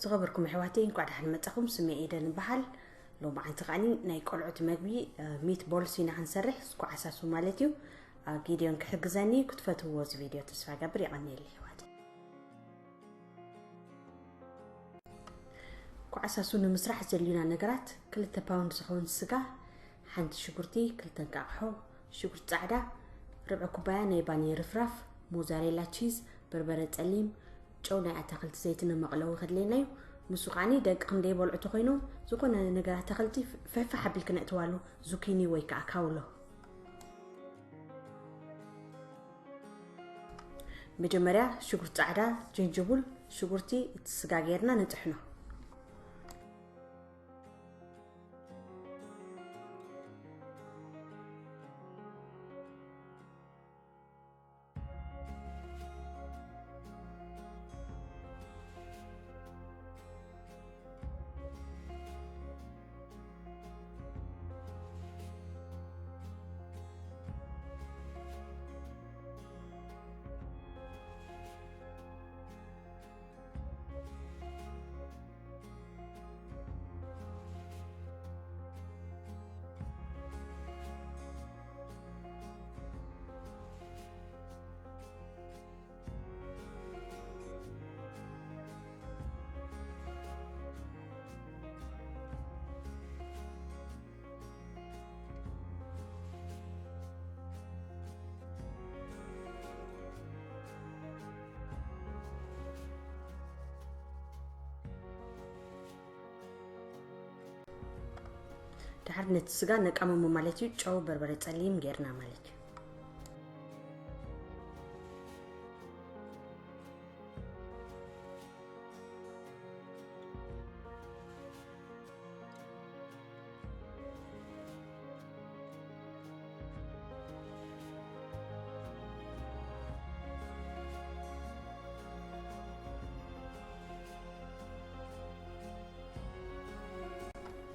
ዝኸበርኩም ኣሕዋተይ፣ እንኳዕ ደሓን መጻኹም። ስመይ ኤደን ይበሃል። ሎማዓንቲ ከዓኒ ናይ ቆልዑት መግቢ፣ እ፣ ሚት ቦልስ ኢና ክንሰርሕ፣ ስኳዕ ዓሳሱ ማለት እዩ። እ፣ ጊድዮን ክሕግዘኒ፣ ክትፈትውዎ እዚ ቪድዮ ተስፋ ገብር። የቐንየለይ ኣሕዋተይ። ስኳዕ ዓሳሱ ንምስራሕ ዘድልዩና ነገራት፣ ክልተ ፓውንድ ዝኸውን ስጋ፣ ሓንቲ ሽጉርቲ፣ ክልተ እንቃቕሖ፣ ሽጉርቲ ጻዕዳ፣ ርብዒ ኩባያ ናይ ባኒ ርፍራፍ፣ ሞዛሬላ ቺዝ፣ በርበረ ጸሊም፣ ጨው፣ ናይ ኣታኽልቲ ዘይቲ ንመቕለዊ ከድልየና እዩ። ንሱ ከዓኒ ደቂ ክንደይ በልዑ ተኾይኖም ዝኾነ ነገር ኣታኽልቲ ፍሕፍሕ ኣቢልኪ ነእትዋሉ፣ ዙኪኒ ወይ ከዓ ካውሎ። መጀመርያ ሽጉርቲ ጻዕዳ፣ ጅንጅቡል፣ ሽጉርቲ፣ እቲ ስጋ ጌርና ንጥሕኖ። ድሓር ነቲ ስጋ ነቃምሞ ማለት እዩ። ጨው፣ በርበረ ጸሊም ጌርና ማለት እዩ።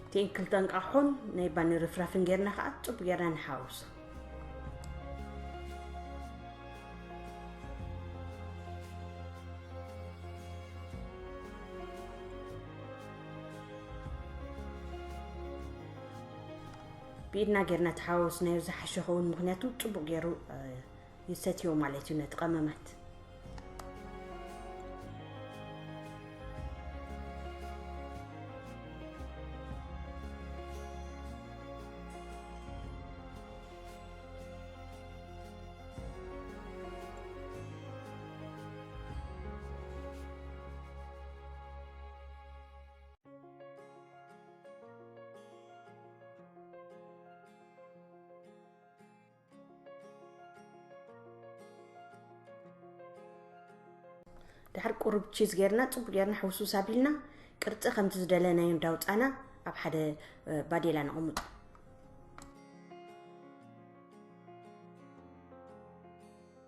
እቲኤን ክልተ እንቃቑሖን ናይ ባኒ ርፍራፍን ጌርና ከኣ ጽቡቅ ጌርና ንሓውሶ። ብኢድና ጌርና ተሓዋውስናዮ ዝሓሸ ኸውን፣ ምኽንያቱ ጽቡቕ ጌሩ፣ እ፣ ይሰትዮ ማለት እዩ ነቲ ቀመማት። ድሓር ቁሩብ ቺዝ ጌርና፣ ጽቡቕ ጌርና ሕውስውስ ኣቢልና፣ ቅርጺ ከምቲ ዝደለናዮ እንዳውጻና ኣብ ሓደ፣ እ፣ ባዴላ ነቐምጦ።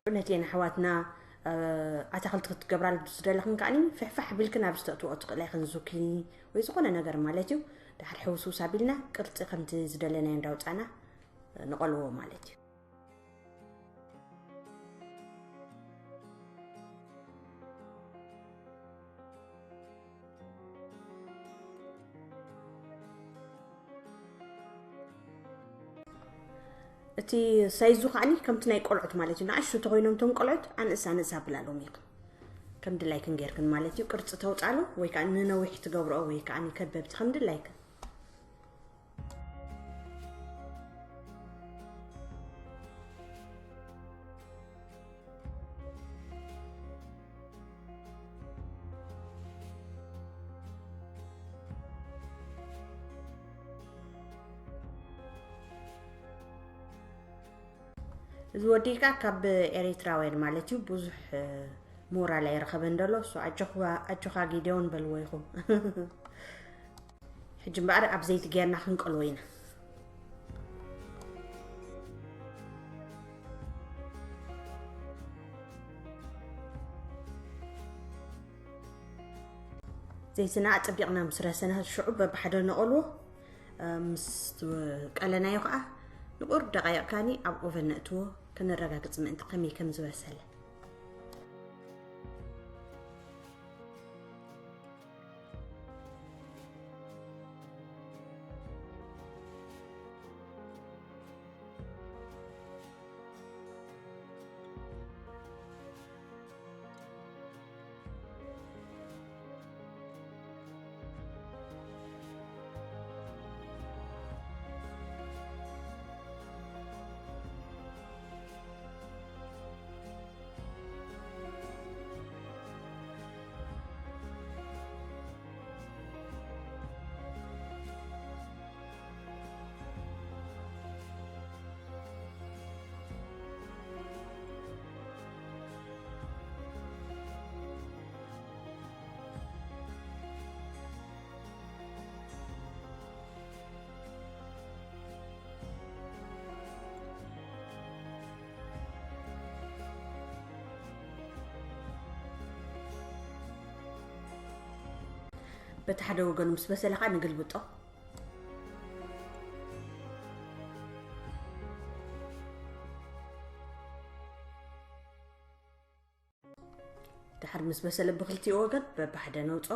ነተን ኣሕዋትና፣ እ፣ ኣታኽልቲ ክትገብራሉ ዝደለኽን ከኣኒ ፍሕፋሕ ኣቢልክን ኣብ ዝተእትዎ ትኽእላ ኢኽን፣ ዙኪኒ ወይ ዝኾነ ነገር ማለት እዩ። ድሓር ሕውስውስ ኣቢልና ቅርጺ ከምቲ ዝደለናዮ እንዳውጻና ንቐልዎ ማለት እዩ። እቲ ሳይዙ ከዓኒ ከምቲ ናይ ቆልዑት ማለት እዩ። ንኣሽቱ ተኾይኖም እቶም ቆልዑት ኣንእስ ኣንእስ ኣብላሎም ኢኽን። ከም ድላይክን ጌርክን ማለት እዩ። ቅርጺ ተውጻሉ ወይ ከዓ ንነዊሕ ትገብርኦ ወይ ከዓ ንከበብቲ ከም ድላይክን። እዚ ወዲ ከኣ ካብ ኤሪትራውያን ማለት እዩ። ብዙሕ፣ እ፣ ሞራል ኣይረኸበን ደሎ። እሱ ኣጆኻ፣ ኣጆኻ ጊዴዎን በልዎ ኢኹም። ሕጂ እምበኣር ኣብ ዘይቲ ጌርና ክንቀልዎ ኢና። ዘይትና ኣጸቢቕና ምስ ረሰና ሽዑ በብሓደ ነቐልዎ። እ፣ ምስ ቀለናዮ ከኣ ንቑሩብ ደቓይቕ ካኒ ኣብ ኦቨን ነእትዎ፣ ከነረጋግጽ ምእንቲ ከመይ ከም ዝበሰለ። በቲ ሓደ ወገኑ ምስ በሰለ ከዓ ንግልብጦ። ድሓር ምስ በሰለ ብክልቲኡ ወገን በብሓደ ነውጾ።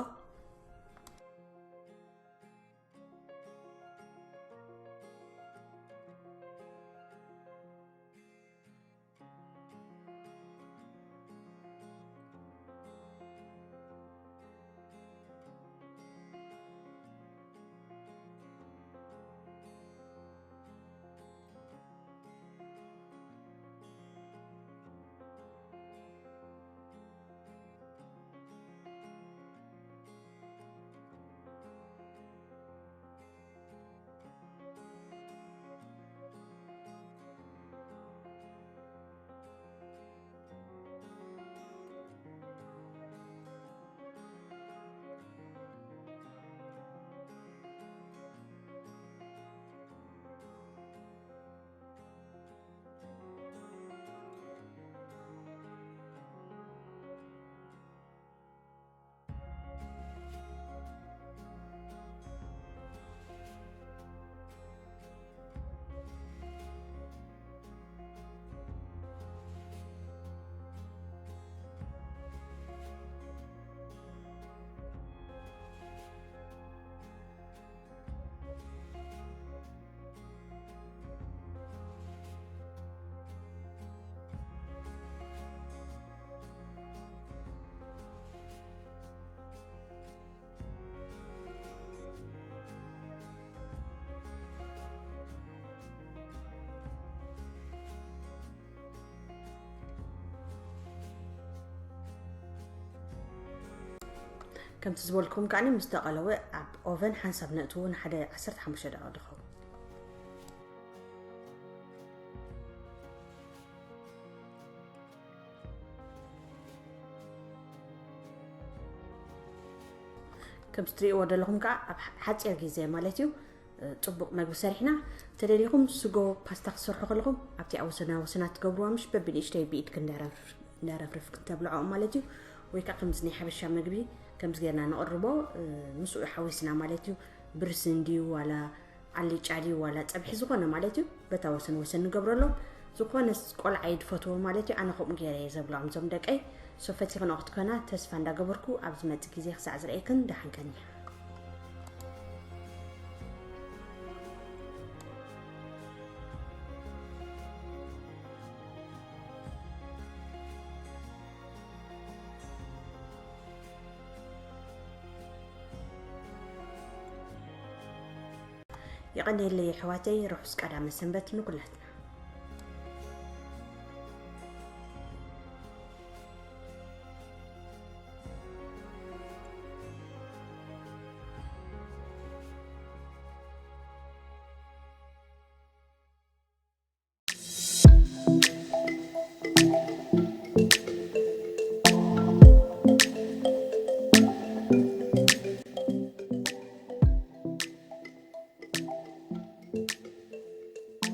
ከምቲ ዝበልኩም ከዓኒ ምስ ተቐለወ ኣብ ኦቨን ሓንሳብ ነእትዎ ንሓደ ዓሰርተ ሓሙሽተ ደቂቕ ድኸውን። ከምዚ ትርእይዎ ዘለኹም ከዓ ኣብ ሓፂር ግዜ ማለት እዩ፣ እ፣ ፅቡቕ መግቢ ሰሪሕና። ተደሊኹም ስጎ ፓስታ ክትሰርሑ ከለኹም ኣብቲ ኣብ ወሰና ወሰና ትገብርዋ፣ ምሽ በብንእሽተይ ብኢድክ እንዳረፍርፍ እንዳረፍርፍ ክተብልዖ ማለት እዩ። ወይ ከዓ ከምዚ ናይ ሓበሻ መግቢ ከምዚ ጌርና ንቕርቦ፣ እ፣ ምስኡ ሓዊስና ማለት እዩ። ብርስን ድዩ ዋላ ኣልጫ ድዩ ዋላ ፀብሒ ዝኾነ ማለት እዩ። በታ ወሰን ወሰን ንገብረሎም። ዝኾነ ቆልዓ እዩ ዝፈትዎ ማለት እዩ። ኣነ ከምኡ ገይረ እየ ዘብሎም እዞም ደቀይ። ሶ ፈቲኽንኦ ክትኮና ተስፋ እንዳገበርኩ ኣብ ዝመፅእ ግዜ ክሳዕ ዝረእየክን ደሓን ከኒ። የቐንየለይ ኣሕዋተይ፣ ርሑስ ቀዳመ ሰንበት ንኩላትና።